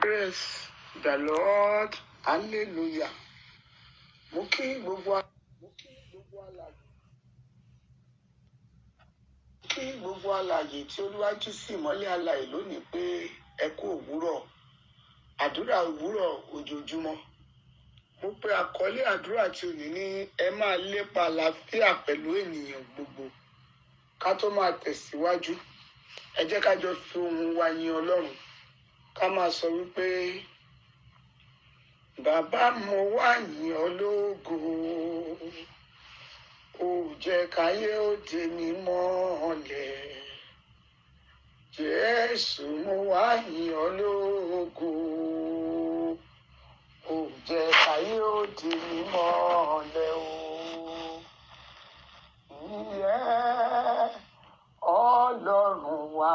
Praise the Lord. Hallelujah. Mo kí gbogbo alààyè. Kí gbogbo alààyè tí Olúwa jí sí ìmọ́lẹ̀ alààyè lónìí pé ẹ kú òwúrọ̀. Àdúrà òwúrọ̀ ojoojúmọ́. Mo pe àkọlé àdúrà tí òní ní ẹ máa lépa àlàáfíà pẹ̀lú ènìyàn gbogbo. Ká tó máa tẹ̀síwájú, ẹ jẹ́ ká jọ fi ohùn wa yin Ọlọ́run. Ká máa sọ wípé bàbá mo wá yìn ọ́ lógo, ò jẹ́ káyé ó dè mí mọ́lẹ̀. Jésù mo wá yìn ọ́ lógo, ò jẹ́ káyé ó dè mí mọ́lẹ̀ o. Ìyẹ́ Ọlọ́run wa,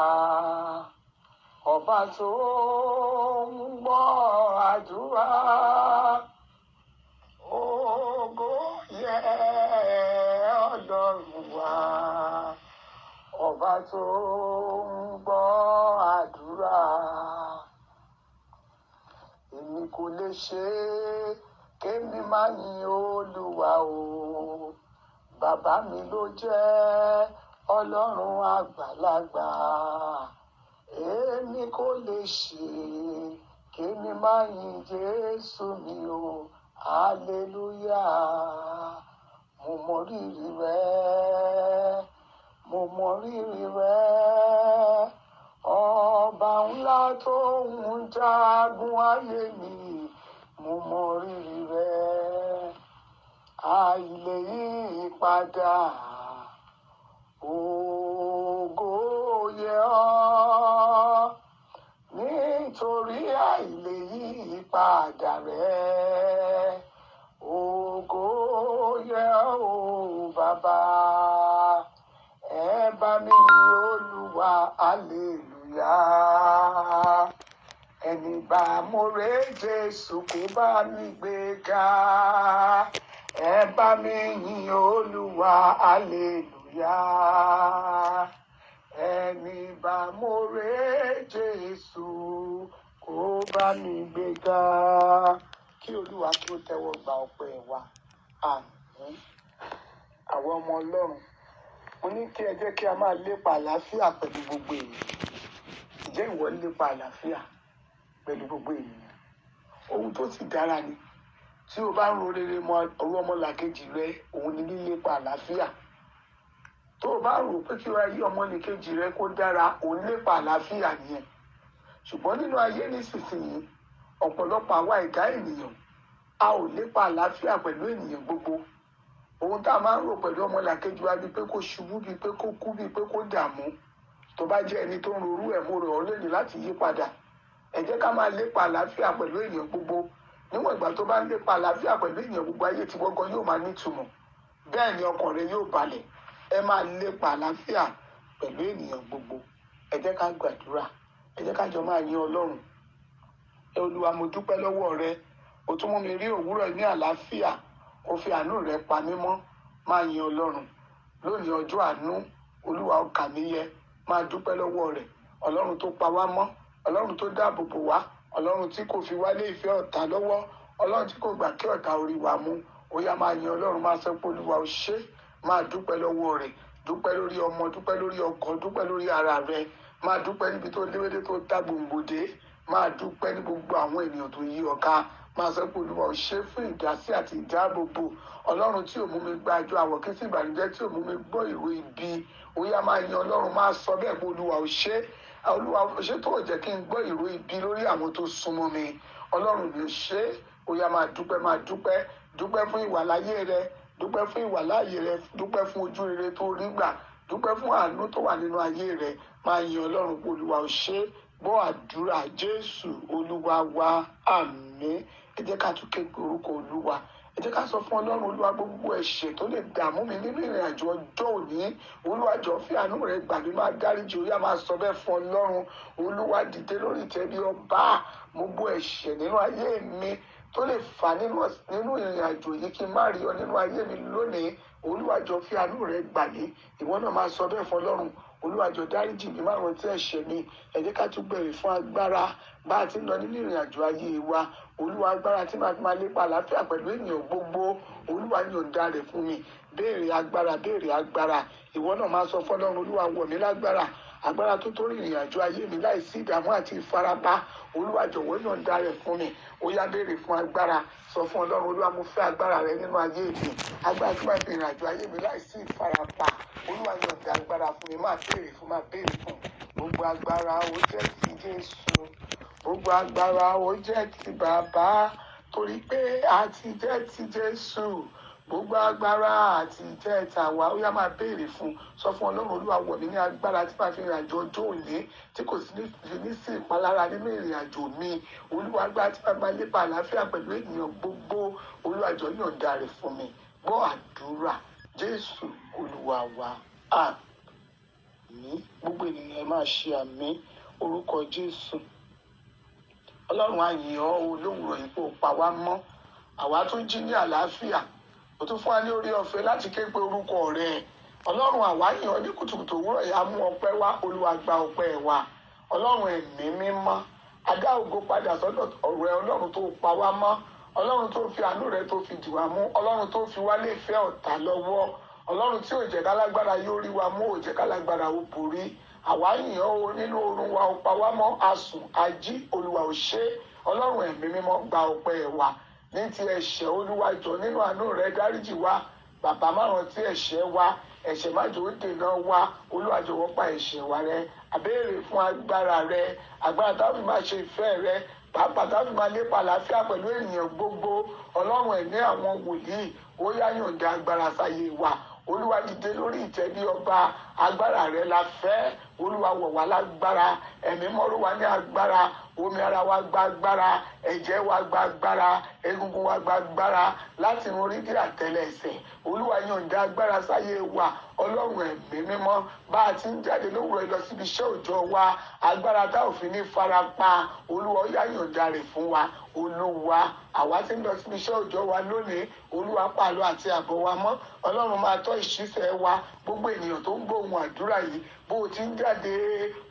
ọba tó ń gbọ́ àdúrà, ògo yẹ Ọlọ́run wa, ọba tó ń gbọ́ àdúrà. Èmi kò lè ṣe kémi má yin Olúwa o, bàbá mi ló jẹ́ Ọlọ́run àgbàlagbà. Èmi kò lè ṣe kémi má yin Jésù mi o, hallelujah. Mo mọ rírì rẹ, mo mọ rírì rẹ, ọba ńlá tó ń jagun ayé mi, mo mọ rírì rẹ. Àìlè yí padà, ògo yẹ ọ́, nítorí àìlè yí padà rẹ. Ògo yẹ ọ́ o bàbá, ẹ bá mi yìn Olúwa, hallelujah. Ẹni bá mo rè Jésù kó bá mi gbé ga, ẹ bá mi yìn Olúwa, hallelujah. Ẹni bá mo rè Jésù kó bá mi gbé ga. Kí Olúwa kí ó tẹ́wọ́ gba ọpẹ́ wa. Àmín. Àwọn ọmọ Ọlọ́run, mo ní kí ẹ jẹ́ kí a máa lépa àlàáfíà pẹ̀lú gbogbo ènìyàn. Ǹjẹ́ ìwọ ń lépa àlàáfíà pẹ̀lú gbogbo ènìyàn? Ohun tó sì dára ni tí o bá ń ro rere mọ ọ̀rọ̀ ọmọlàkejì rẹ, òun ni lílépa àlàáfíà. Tó o bá rò pé kí ayé ọmọlàkejì rẹ kó dára, òun lépa àlàáfíà nìyẹn. Ṣùgbọ́n nínú ayé nísinsìnyí, ọ̀pọ̀lọpọ̀ àwa ẹ̀dá ènìyàn, a ò lépa àlàáfíà pẹ̀lú ènìyàn gbogbo. Ohun tá a máa ń rò pẹ̀lú ọmọlàkejì wa bíi pé kó ṣubú, bíi pé kó kú, bíi pé kó dààmú. Tó bá jẹ́ ẹni tó ń rorú ẹ̀, mo rọ̀ ọ́ lónìí láti yí padà. Ẹ jẹ́ ká máa lépa àlàáfíà pẹ̀lú ènìyàn gbogbo. Níwọ̀n ìgbà tó bá ń lépa àlàáfíà pẹ̀lú ènìyàn gbogbo, ayé tí wọ́n gan yóò máa nítumọ̀. Bẹ́ẹ̀ ni ọkàn rẹ yóò balẹ̀. Ẹ máa lépa àlàáfíà pẹ̀lú ènìyàn gbogbo. Ẹ jẹ́ ká gbàdúrà. Ẹ jẹ́ ká jọ máa yin Ọlọ́run. Ẹ Olúwa, mo dúpẹ́ lọ́wọ́ rẹ. O tún mú mi rí òwúrọ̀ ní àlàáfíà. O fi àánú rẹ pa mí mọ́. Máa yin Ọlọ́run. Lónìí ọjọ́ àánú, Olúwa ó kà mí yẹ. Máa dúpẹ́ lọ́wọ́ rẹ̀. Ọlọ́run tó pa wá mọ́, Ọlọ́run tó dáàbò bò wá, Ọlọ́run tí kò fi wá lé ìfẹ́ ọ̀tá lọ́wọ́, Ọlọ́run tí kò gbà kí ọ̀tá orí wa mú. Ó yá, máa yin Ọlọ́run, máa sọ pé Olúwa ó ṣé. Máa dúpẹ́ lọ́wọ́ rẹ̀. Dúpẹ́ lórí ọmọ, dúpẹ́ lórí ọkọ, dúpẹ́ lórí ara rẹ. Máa dúpẹ́ níbi tó léwédé tó ta gbòǹgbòdé. Máa dúpẹ́ ní gbogbo àwọn ènìyàn tó yí ọ ká. Máa sọ pé Olúwa ó ṣé fún ìdásí àti ìdáàbòbò. Ọlọ́run tí ò mú mi gba àjọ àwọ̀kí sí ìbànújẹ́, tí ò mú mi gbọ́ ìró ibi. Ó yá, máa yin Ọlọ́run, máa sọ bẹ́ẹ̀ pé Olúwa ó ṣé. Olúwa ó ṣé tó jẹ́ kí n gbọ́ ìró ibi lórí àwọn tó súnmọ́ mi. Ọlọ́run mi ó ṣé. Ó yá, máa dúpẹ́, máa dúpẹ́. Dúpẹ́ fún ìwàláyé rẹ, dúpẹ́ fún ìwàláyé rẹ, dúpẹ́ fún ojú rere tó rí gbà, dúpẹ́ fún àánú tó wà nínú ayé rẹ. Máa yin Ọlọ́run pé Olúwa ó ṣé. Gbọ́ àdúrà Jésù Olúwa wa. Àmín. Ẹ jẹ́ ká tún ké pe orúkọ Olúwa. Ẹ jẹ́ ká sọ fún Ọlọ́run, Olúwa, gbogbo ẹ̀ṣẹ̀ tó lè dààmú mi nínú ìrìn àjò ọjọ́ òní, Olúwa jọ̀ọ́ fi àánú rẹ gbà mí, máa dáríjì. Ó yá, máa sọ bẹ́ẹ̀ fún Ọlọ́run. Olúwa, dìde lórí ìtẹ́ bí ọba. Gbogbo ẹ̀ṣẹ̀ nínú ayé mi tó lè fà nínú ìrìn àjò yìí kí n má rí ọ nínú ayé mi lónìí, Olúwa jọ̀ọ́ fi àánú rẹ gbà mí. Ìwọ náà máa sọ bẹ́ẹ̀ fún Ọlọ́run. Olúwa jọ̀ọ́ dáríjì mi, má rántí ẹ̀ṣẹ̀ mi. Ẹ jẹ́ ká tún bẹ̀rẹ̀ fún agbára bá a ti ń lọ nínú ìrìn àjò ayé wa. Olúwa, agbára tí màá fi máa lépa àlàáfíà pẹ̀lú ènìyàn gbogbo, Olúwa yọ̀ǹda rẹ̀ fún mi. Béèrè agbára, béèrè agbára. Ìwọ náà máa sọ fọ́lọ́run, Olúwa wọ̀ mí lágbára, agbára tó tó rìnrìn àjò ayé mi láìsí ìdààmú àti ìfarapa. Olúwa jọ̀wọ́ yọ̀ǹda rẹ̀ fún mi. Ó yá, béèrè fún agbára. Sọ fún Ọlọ́run, Olúwa, mo fẹ́ agbára rẹ nínú ayé mi, agbára tó máa fi rìnrìn àjò ayé mi láìsí ìfarapa. Olúwa yọ̀ǹda agbára fún mi. Máa béèrè fún, máa béèrè fún. Gbogbo agbára ó jẹ́ ti Jésù, gbogbo agbára ó jẹ́ ti bàbá, torí pé a ti jẹ́ ti Jésù, gbogbo agbára àti jẹ́ tàwa. Ó yá, máa béèrè fún. Sọ fún Ọlọ́run, Olúwa wọ̀ mí ní agbára tí màá fi rìn àjò ọjọ́ òní tí kò sí ní sí ìpalára nínú ìrìn àjò mi. Olúwa, agbára tí màá máa lépa àlàáfíà pẹ̀lú ènìyàn gbogbo, Olúwa jọ̀ọ́ yọ̀ǹda rẹ̀ fún mi. Gbọ́ àdúrà, Jésù Olúwa wa, àmín. Gbogbo ènìyàn, ẹ máa ṣe àmín orúkọ Jésù. Ọlọ́run, á yìn ọ́ o lówùrọ̀ yìí kó o pa wá mọ́, àwa tún jí ní àlàáfíà, o tún fún wa ní orí ọ̀fẹ́ láti ké pe orúkọ rẹ. Ọlọ́run, àwa yìn ọ́ ní kùtùkùtù òwúrọ̀ yìí, á mú ọpẹ́ wá. Olúwa, gba ọpẹ́ wa. Ọlọ́run ẹ̀mí mímọ́, a dá ògo padà sọ́dọ̀ ọ̀rẹ́. Ọlọ́run tó pa wá mọ́, Ọlọ́run tó fi àánú rẹ tó fi dì wá mú, Ọlọ́run tó fi wá lè fẹ́ ọ̀tá lọ́wọ́, Ọlọ́run tí ò jẹ́ kálágbára yóò rí wa mú, ò jẹ́ kálágbára ó borí àwa, yìn ọ́ o. Nínú oorun wa, ó pa wá mọ́, a sùn, a jí. Olúwa, ò ṣe. Ọlọ́run ẹ̀mí mímọ́, gba ọpẹ́ wa. Ní ti ẹ̀ṣẹ̀, Olúwa jọ̀ọ́, nínú àánú rẹ dáríjì wa. Bàbá, má rántí ẹ̀ṣẹ̀ wa, ẹ̀ṣẹ̀ má jọ̀ọ́ dènà wa. Olúwa jọ̀wọ́ pa ẹ̀ṣẹ̀ wa rẹ́. Àbéèrè fún agbára rẹ, agbára táwọn fi máa ṣe ìfẹ́ rẹ, pàápàá táwọn fi máa lépa àlàáfíà pẹ̀lú ènìyàn gbogbo. Ọlọ́run ẹ̀mí àwọn wòlíì, ó yá, yọ̀ǹda agbára sáyé wa. Olúwa, dìde lórí ìtẹ́ bí ọba. Agbára rẹ la fẹ́. Olúwa, wọ̀ wá lágbára. Ẹ̀mí mọ́rú wa ní agbára. Omi ara wa gba agbára, ẹ̀jẹ̀ wa gba agbára, egungun wa gba agbára, láti irun orí dé àtẹlẹsẹ̀. Olúwa, yọ̀ǹda agbára sáyé wa. Ọlọ́run ẹ̀mí mímọ́, bá a ti ń jáde lówùrọ̀ lọ síbi iṣẹ́ òòjọ́ wa, agbára tá ò fi ní farapa, Olúwa, ó yá, yọ̀ǹda rẹ̀ fún wa. Olúwa, àwa ti ń lọ síbi iṣẹ́ òòjọ́ wa lónìí, Olúwa, pàlọ́ àti àbọ̀ wa mọ́. Ọlọ́run, máa tọ́ ìṣísẹ̀ wa. Gbogbo ènìyàn tó ń gbóhùn àdúrà yìí, bó o ti ń jáde,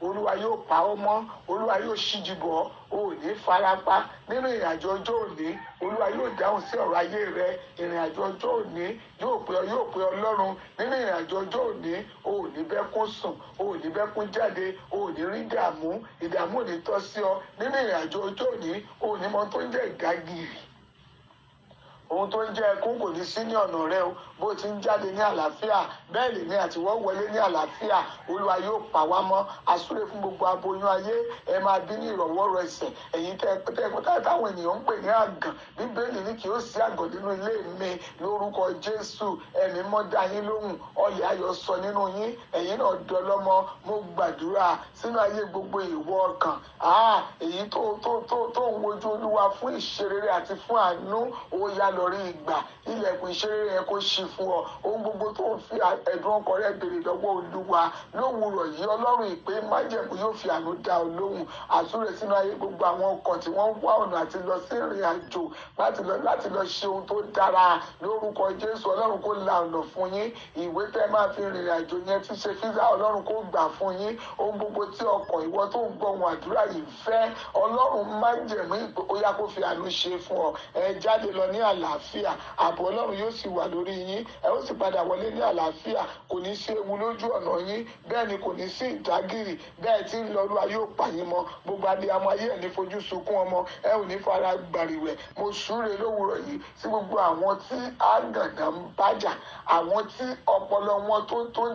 Olúwa yóò pa ọ́ mọ́, Olúwa yóò ṣíji bọ̀ ọ́, o ò ní farapa nínú ìrìnàjò ọjọ́ òní. Olúwa yóò dáhùn sí ọ̀rọ̀ ayé rẹ. Ìrìnàjò ọjọ́ òní yóò pé ọ, yóò pé Ọlọ́run. Nínú ìrìnàjò ọjọ́ òní, o ò ní bẹ́kún sùn, o ò ní bẹ́kún jáde, o ò ní rí dààmú, ìdààmú ò ní tọ́ sí ọ. Nínú ìrìnàjò ọjọ́ òní, o ò ní mọ tó ń jẹ́ ìdágìrì, ohun tó ń jẹ́ ẹkún kò ní sí ní ọ̀nà rẹ o. Bó ti ń jáde ní àlàáfíà, bẹ́ẹ̀ lèmi àti wọ́n wọlé ní àlàáfíà. Olúwa yóò pa wá mọ́. Asúre fún gbogbo aboyún ayé, ẹ máa bí ní ìrọ̀wọ́rọsẹ̀. Ẹ̀yin tẹ́ tẹ́ táwọn ènìyàn ń pè ní àgàn, Bíbélì ní kì yóò sí àgàn nínú ilé mi. Lórúkọ Jésù, ẹ̀mí mọ́ dá yín lóhùn, ọlẹ̀ ayọ̀ sọ nínú yín, ẹ̀yin náà dọlọ́mọ. Mo gbàdúrà sínú ayé gbogbo ìwọ ọkàn, èyí tó tó tó tó ń wojú Olúwa fún ìṣerere àti fún àánú, ó yá, lọ rí ìgbà. Ilẹ̀kùn ìṣerere yẹn kó ṣí fún ọ. Ohun gbogbo tó ń fi ẹ̀dùn ọkàn rẹ béèrè lọ́wọ́ Olúwa lówùrọ̀ yìí, Ọlọ́run ìpè májẹ̀mú yóò fi àánú dá ọ lóhùn. Àsúre sínú ayé gbogbo àwọn ọkàn tí wọ́n ń wá ọ̀nà àti lọ sí ìrìn àjò, láti lọ ṣe ohun tó dára. Lórúkọ Jésù, Ọlọ́run kó la ọ̀nà fún yín. Ìwé tẹ́ máa fi rìnrìn àjò yẹn tí ṣe visa, Ọlọ́run kó gbà fún yín. Ohun gbogbo tí ọkàn ìwọ tó ń gbọ́ ohun àdúrà yìí fẹ́, Ọlọ́run májẹ̀mú ìpè, ó yá, kó fi àánú ṣe fún ọ. Ẹ jáde lọ ní àlàáfíà, ààbò Ọlọ́run yóò sì wà lórí yín, ẹ ó sì padà wọlé ní àlàáfíà. Kò ní sí ewu lójú ọ̀nà yín, bẹ́ẹ̀ ni kò ní sí ìdágìrì. Bẹ́ẹ̀ tí ń lọ, Olúwa yóò pa yín mọ́. Gbogbo abiyamọ ayé, ẹ̀ ní fojú sunkún ọmọ, ẹ ò ní fara gbàrìwẹ̀. Mo súre lówùrọ̀ yìí sí gbogbo àwọn tí àgànà ń bájà, àwọn tí ọpọlọ wọn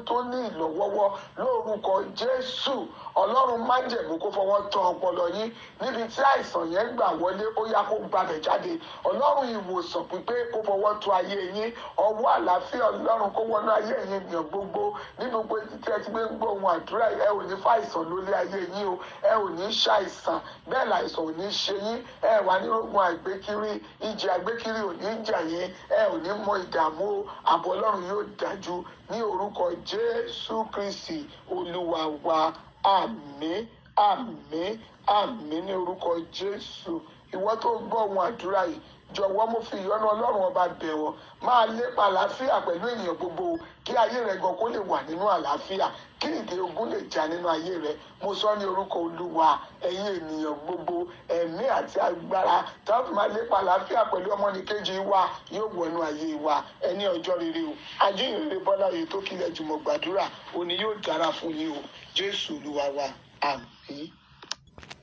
tó ní ìlọ́wọ́wọ́. Lórúkọ Jésù, Ọlọ́run májẹ̀mú kó fọwọ́ tọ́ ọpọlọ yín. Níbi tí àìsàn yẹn gbà wọlé, ó yá, kó gbabẹ̀ jáde. Ọlọ́run ìwòsàn pípé kó fọwọ́ tọ́ ayé yín. Ọwọ́ àlàáfíà Ọlọ́run kó wọnú ayé ẹ̀yin ènìyàn gbogbo ní gbogbo etí tí ẹ ti gbé ń gbọ́ ohun àdúrà. Ẹ ò ní fàìsàn lórí ayé yín o. Ẹ ò ní ṣàìsàn, bẹ́ẹ̀ làìsàn ò ní ṣe yín. Ẹ wà ní ogun àgbékiri, ìjì àgbékiri ò ní jà yín. Ẹ ò ní mọ ìdààmú o. Ààbò Ọlọ́run yóò dájú ní orúkọ Jésù Kristi Olúwa wa. Àmín, àmín, àmín ní orúkọ Jésù. Ìwọ tó gbọ́ ohun àdúrà yìí, jọ̀wọ́, mo fi ìyọ́nú Ọlọ́run ọba bẹ̀ ọ́, máa lépa àlàáfíà pẹ̀lú ènìyàn gbogbo, kí ayé rẹ gan kó lè wà nínú àlàáfíà, kí ìdè ogun lè já nínú ayé rẹ. Mo sọ ní orúkọ Olúwa, ẹ̀yin ènìyàn gbogbo, ẹ̀mí àti agbára táwọn fi máa lépa àlàáfíà pẹ̀lú ọmọnìkejì wa yóò wọnú ayé wa. Ẹni ọjọ́ rere o. Ajíhìnrere Bọ́lá Oyè tó kílẹ̀ jùmọ̀ gbàdúrà òní yóò dára fún yín o. Jésù Olúwa wa, àmín.